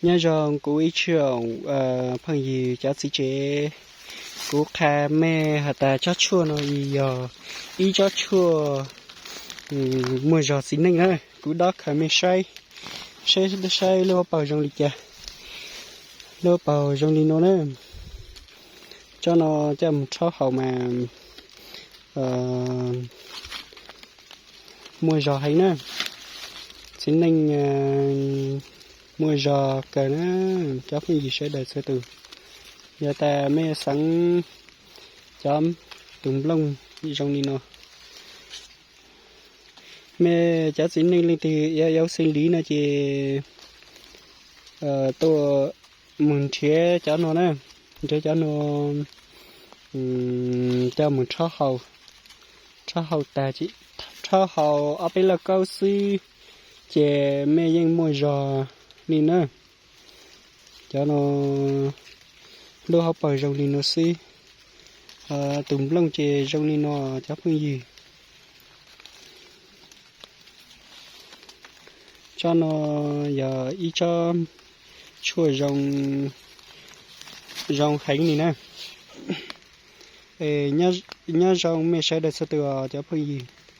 Nyob zoo kuv ib tsoom phooj ywg cov txiv tsev, kuv qha mej has tas tsob tshuaj no yog ib tsob tshuaj muaj zog txiv neej na. Kuv dob khaws mej saib, saib saib lub hauv paus zoo li cas. Lub hauv paus zoo li no na. Tsob no coj mus rhaub haus mas muaj zog heev na. Txiv neej muaj zog kawg na cov phooj ywg sawv daws txhua tus. Yog tas mej xeev cov tus nplooj zoo li no, mej cov txiv neej leej twg yuav yuav xeev liv no ces tuaj mus nrhiav cov no na, nrhiav cov no coj mus rhaub haus, rhaub haus tag, rhaub haus ob peb lauj kaub xwb ces mej yeej muaj zog li na. Cov no lub hauv paus zoo li no xwb, tus nplooj ces zoo li no cov phooj ywg. Tsob no yog ib tsob tshuaj zoo heev li na. Nyob zoo mej sawv daws txhua tus os cov phooj ywg.